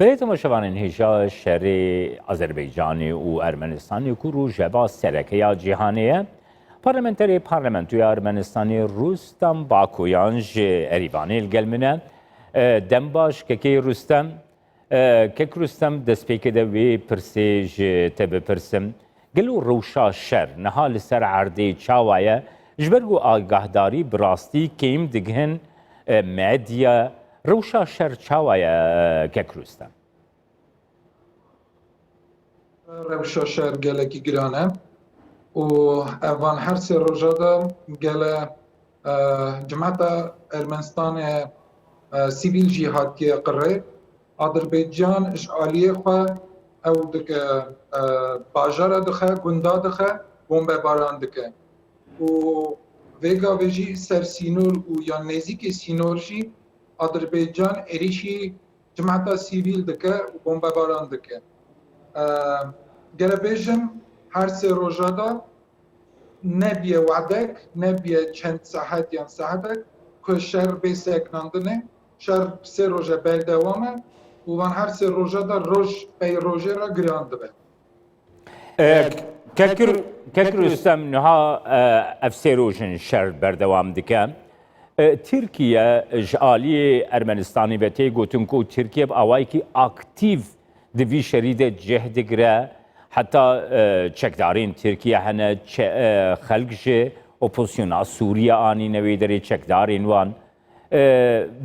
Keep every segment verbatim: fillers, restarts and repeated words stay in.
Belê temaşevanên hêja, şerê Azerbaycanê û Ermenistanê ku rojeva sereke ya cîhanê ye, parlamenterê Parlamentoya Ermenistanê Rustem Bakoyan ji Erîvanê li gel min e. E, dem baş, kekê Rustem. E, kek Rustem, destpêkê de wê pirsê ji te bipirsim. Gelo rewşa şer niha li ser erdê çawa ye? Ji ber ku agahdarî bi rastî kêm digihin, e, medya, rewşa şer çawa ye, e, kek Rustem? Rewşa şer gelekî giran e û ev van her sê roja de gele, e, cemata Ermenistanê, e, sivîl jî hatiye qirê. Adirbaycan ji aliyê xwe ew dike, e, bajara dixe, gunda dixe, bombebaran dike. Û vê gavê jî ser sînor û yan nêzîkê sînor jî Adirbaycan êrîşî cemata sivîl dike û bombebaran dike. E, gere bêjim, her sê roja de nebiye wedek, nebiye çend saet yan saetek ku şer bê sekinandinê, şer sê roje berdewam e û van her sê roja de roj pey rojê re giran dibe. E, Kek, Kek Rustem, niha, e, ev sê roj in şer berdewam dike. E, Tirkiye ji aliyê Ermenistanê ve tê gotin ku Tirkiye bi awayekî aktîf di vî şerî de cih digire. Heta, e, çekdarên Tirkiye hene, çe-, e, xelk ji opozisyona Sûriye anîne wê derê, çekdarên wan. E,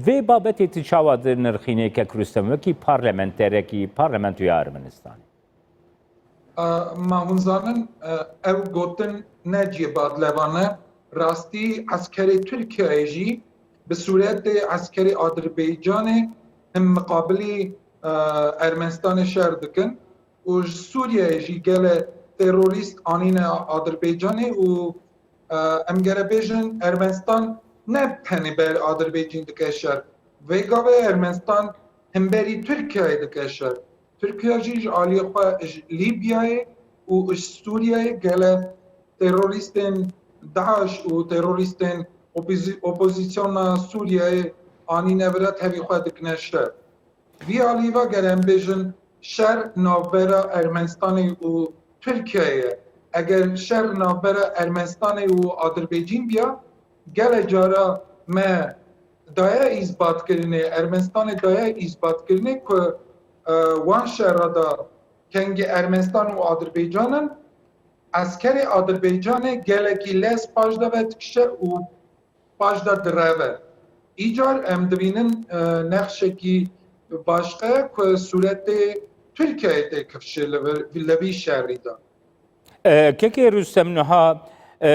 vê babetê tu çawa dinirxînê, Kek Rustem, wekî parlamenterekî Parlamentoya Ermenistanê? E, ma hûn zanin, e, ew gotin ne cihê badlevan e. Rastî eskerê Tirkiyeyê jî bi sûretê eskerê Adirbaycanê him miqabilî, e, Ermenistanê şer dikin û ji Sûriyeyê jî gele terorîst anîne Adirbaycanê û, e, em gere bêjin Ermenistan ne tenê ber Adirbaycîn dike şer. Vê gavê Ermenistan himberî Tirkiyeyê dike şer. Tirkiye jî ji aliyê xwe ji Lîbyayê û ji Sûriyeyê gele terorîstên DAIŞ û terorîstên opozî-, opozîsyona Sûriyeyê anîne vira tevî xwe dikine şer. Vî alî ve ger em bêjin şer navbera Ermenistanê û Tirkiyeyê ye. Eger şer navbera Ermenistanê û Adirbaycîn biya, gelek cara me daye îsbatkirinê, Ermenistanê daye îsbatkirinê ku, e, wan şera de kengî Ermenistan û Adirbaycan in, eskerê Adirbaycanê gelekî lez paş de vedikişe û paş de direve. Îcar em dibînin, e, nexşekî başqe ku sûretê Tirkiyeyê tê kifşê li vir-, li vî şerî de. E, Kekê Rustem, niha, e,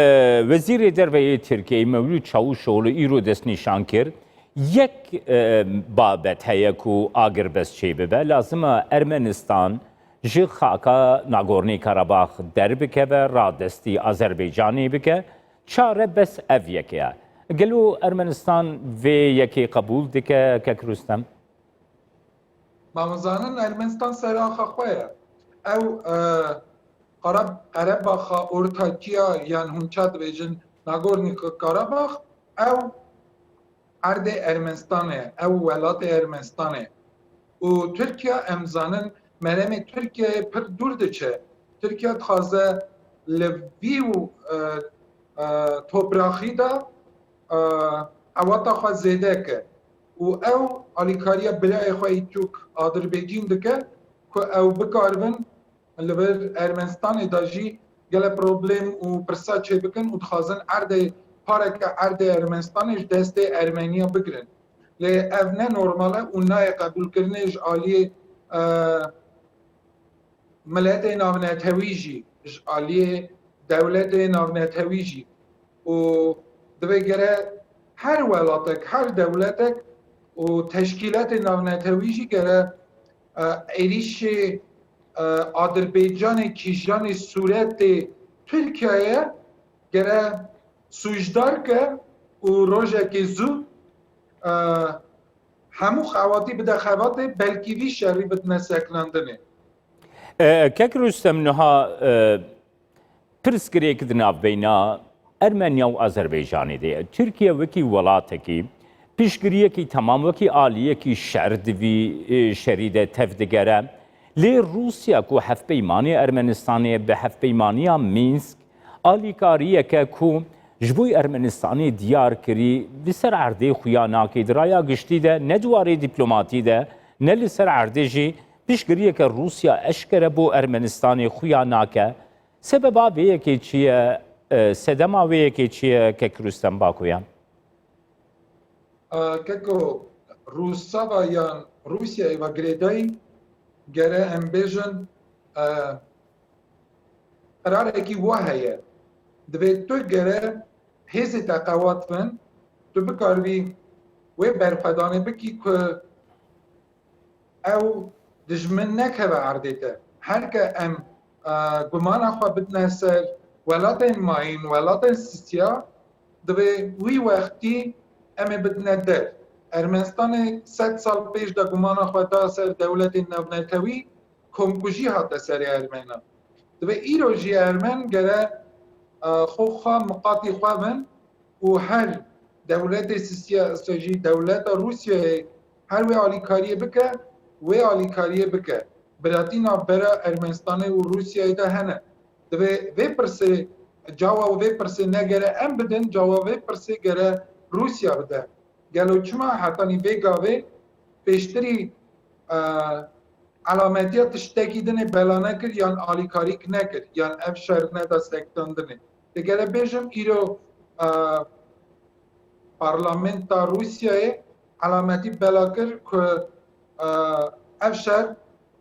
Wezîrê Derve yê Tirkiyeyê Mewlûd Çavuşoğlu îro destnîşan kir, yek, e, babet heye ku agirbest çêbibe, lazim e Ermenistan ji xaka Nagorno-Karabakh derbikeve, radestî Azerbaycanê bike, çare bes ev yek e. Gelo Ermenistan vê yekê qebûl dike, Kek Rustem? Ma hûn zanin Ermenistan ser axa xwe ye. Ew, e, Qara-, Qerebaxa Ortakiya yan hûn ça dibêjin Nagorno-Karabakh, ew erdê Ermenistanê, ew welatê Ermenistanê. Û Tirkiye, em zanin meremê Tirkiyeyê pir dûr diçe. Tirkiye dixwaze li vî û, e, e, topraxî de, e, ewata xwe zêde ke. Û ew alîkariya birayê xwe yî Tûk Adirbêcîn dike ku ew bikaribin li vir Ermenistanê de jî gele problem û pirsa çêbikin û dixwazin erdê, pareke erdê Ermenistanê ji destê Ermeniya bigirin. Lê ev ne normal e û nayê qebûlkirinê ji aliyê, e, miletê navnetewî jî, ji aliyê dewletê navnetewî jî. Û divê gere her welatek, her dewletek û teşkîletê navnetewî jî gere, e, êrîşê, e, Adirbaycanê kîjanê sûretê Tirkiyeyê gere sûcdar ke û rojekê zû, e, hemû xebatî bide xebatê, belkî vî şerî bidine sekinandinê. E, Kek Rustem, niha, e, pirsgirêk di navbeyna Ermeniya û Azerbaycanê de ye. Tirkiye wekî welatekî Piştgiriyekî temam wekî aliyekî şer di vî, e, şerî de tevdigere. Lê Rûsya ku hevpeymanê Ermenistanê ye, bi hevpeymaniya Mînsk alîkariyeke ku ji bo Ermenistanê diyar kirî, li ser erdê xuya nake. Di raya giştî de, ne di warê dîplomatî de, ne li ser erdê jî piştgiriyeke Rûsya eşkere bo Ermenistanê xuya nake. Sebeba vê yekê çi ye? E, sedema vê yekê çi ye, kek Rûstem Bakoyan? E, keko Rûsava yan Rûsyayê ve girêdayî, gere em bêjin, e, qerarekî wa heye. Divê tu gere hêzê te qewat bin, tu bikaribî wê berxwedanê bikî ku ew dijmin nekeve erdê te. Her ke em, e, gumana xwe bidine ser welatên mayîn, welatên sisiya, divê wî wextî em ê bidine der. Ermenistanê sed sal pêş de gumana xwe da ser dewletên navnetewî, komkujî hate serê Ermenan. Divê îro jî Ermen gere, e, xwe xwe miqatî xwe bin û her dewletê sisiya, jî dewleta Rûsyayê her wê alîkariyê bike, wê alîkariyê bike. Biratî navbera Ermenistanê û Rûsyayê de hene. Divê vê pirsê, cawab vê pirsê ne gere em bidin, cawab vê pirsê gere Rûsya bide. Gelo çima hetanî vê gavê pêştirî, e, elametiya tiştekî dinê bela nekir yan alîkarîk nekir yan ev şer neda sektandinê? Digere bêjim îro, e, parlamenta Rûsyayê elametî bela kir ku, e, ev şer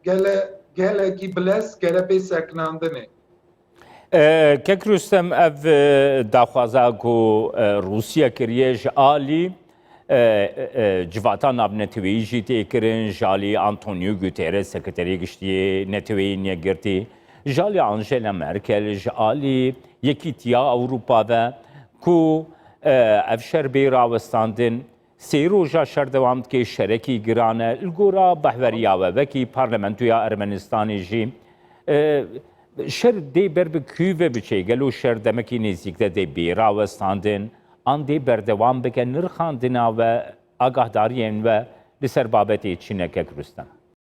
gele-, gelekî bilez gere bê sekinandinê. E, Kek Rûstem, ev, e, daxwaza ku, e, Rûsya kiriye ji alî, e, e, civata navneteweyî jî tê kirin, ji alî Antonio Guterres, Sekreterê Giştî yê Neteweyên Yekgirtî, ji alî Angela Merkel, ji alî Yekîtiya Ewropa ve ku, e, ev şer bê rawestandin. Sê roja şer dewam dike, şerekî giran e. Li gora behweriya we, wekî parlamentoya Ermenistanê jî, e, şer dê ber bi kû ve biçe? Gelo şer demekî nêzîk de dê bê rawestandin, an dê berdewam bike? Nirxandina we, agahdariyên we li ser babetê çi ne, Kek Rûstem?